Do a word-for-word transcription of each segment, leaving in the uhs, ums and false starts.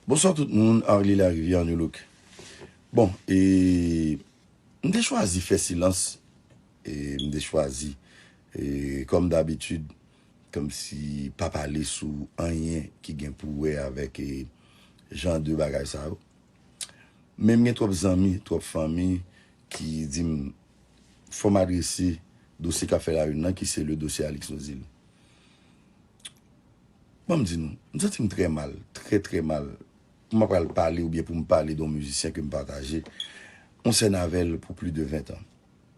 Bonswa tout moun, Arly Larivière, New Look. Bon, e m te chwazi fè silans, e m te chwazi, e kòm dabitid, kòmsi pa pale sou anyen ki gen pou wè avèk, e, jan de bagay sa yo. Men m gen twòp zanmi, twòp fanmi ki di m fò m adrese dosye k ap fè la une nan, ki se le dosye Alix Nozil. Ban m di nou, m santi m trè mal, trè, trè mal. Pou m pral pale oubyen pou m pale de yon mizisyen ke m pataje yon sèn avè l pou plis de ven tan.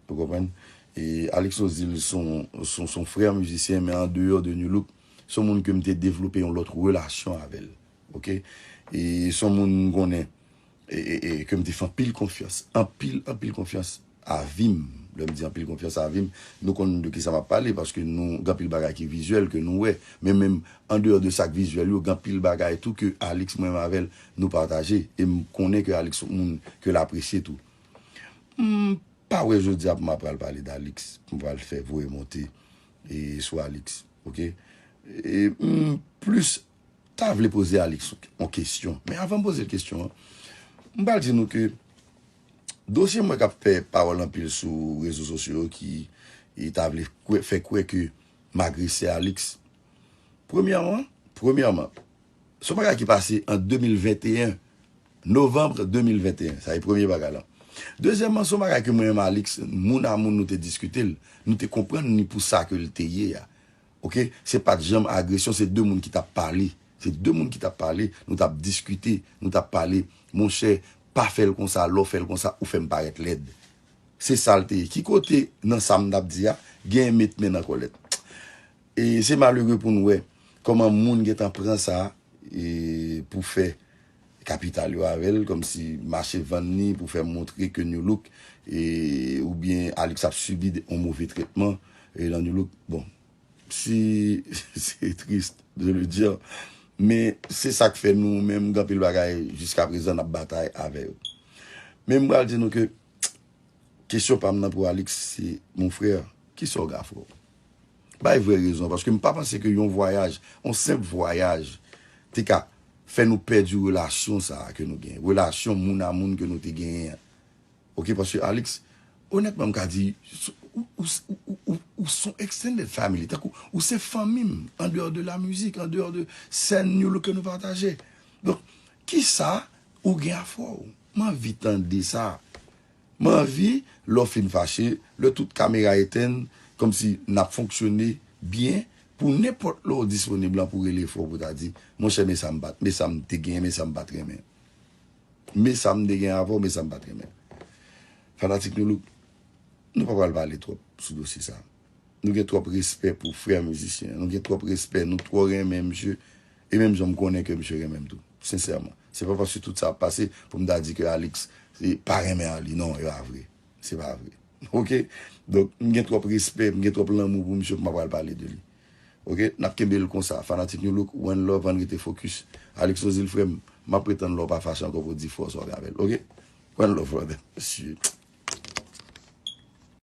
Ou konprann? E Alix Nozil se yon, se yon, se yon frè mizisyen, men an deyò de New Look, se yon moun ke m te devlope yon lòt relasyon avè l. Oke? E se yon moun m konnen, e, e, e ke m te fè anpil konfyans, anpil, anpil konfyans a vi m. Lè m di anpil konfyans a vi m, nou konn de kisa m ap pale, paske nou gen anpil bagay ki vizyèl ke nou wè. Men menm an deyò de sa k vizyèl yo, gen anpil bagay tou ke Alix, mwen menm avè l, nou pataje. E m konnen ke Alix se yon moun ke l apresye tou. M pa wè jodi a pou m ap pral pale d Alix, pou m pral fè voye monte, e, sou Alix, oke? E m plis ta vle poze Alix yon kesyon. Men avan m poze l kesyon an, m pral di nou ke dosye m wè k ap fè pawòl anpil sou rezo sosyo yo ki, e, ta vle kwè, fè kwè ke m agrese Alix. Premyèman, premyèman, se yon bagay ki pase an de mil venteyen, novanm de mil venteyen. Sa e premye bagay la. Dezyèmman, se yon bagay ke mwen menm Alix, moun a moun nou te diskite l, nou te konprann ni pou sa ke l te ye a. Oke? Se pa t janm agresyon, se de moun ki t ap pale. Se de moun ki t ap pale, nou t ap diskite, nou t ap pale. Monchè, pa fè l konsa, lè w fè l konsa, ou fè m parèt lèd. Se sa l te ye. Ki kote nan sa m t ap di a, gen met men nan kòlèt? E se malere pou n wè kòman moun gentan pran sa, e, pou fè kapital yo avè l, kòmsi mache vann li pou fè montre ke New Look, e, oubyen Alix ap sibi de, yon move trètman, e, nan New Look. Bon, si se triste de le dire, men se sa k fè nou menm gen anpil bagay jiska prezan n ap batay avè yo. Men m pral di nou ke kesyon pa m nan pou Alix se, mon frè, kisa w gen a frè w? Bay vrè rezon, paske m pa panse ke yon vwayaj, yon senp vwayaj, te ka fè nou pèdi relasyon sa a ke nou genyen. Relasyon moun a moun ke nou te genyen an. Oke, paske Alix, onètman, m ka di, ou, ou, ou, ou, ou se yon extended family, tankou, ou se fanmi m, an deyò de la mizik, an deyò de sèn New Look ke nou pataje. Donk, kisa ou gen a frè w? M anvi tande sa. M anvi, lè w fin fache, lè tout kamera etenn, kòmsi n ap fonksyone byen, pou nenpòt lè w disponib lan pou rele frè w pou ta di, monchè, men sa m pa t, men sa m te genyen, men sa m pa t renmen. Men sa m te gen avè w, men sa m pa t renmen. Fanatik New Look, nou pa pral pale twòp sou dosye sa. Nou gen twòp respè pou frè mizisyen an. Nou gen twòp respè, nou twò renmen misye. E menm jan m konnen ke misye renmen m tou. Sensèman. Se pa paske tout sa ap pase pou m ta di ke Alix, e, pa renmen Arly. Non, e pa vre. Se pa vre. Oke? Donk, m gen twòp respè, m gen twòp lanmou pou misye pou m pa pral pale de li. Oke? N ap kenbe l konsa. Fanatik New Look, one love, ann rete fokis. Alix Nozil, frè m, m ap ret tann lè w pa fache ankò pou w di frè w sa w gen avè l. Oke? One love, brother. Mesye.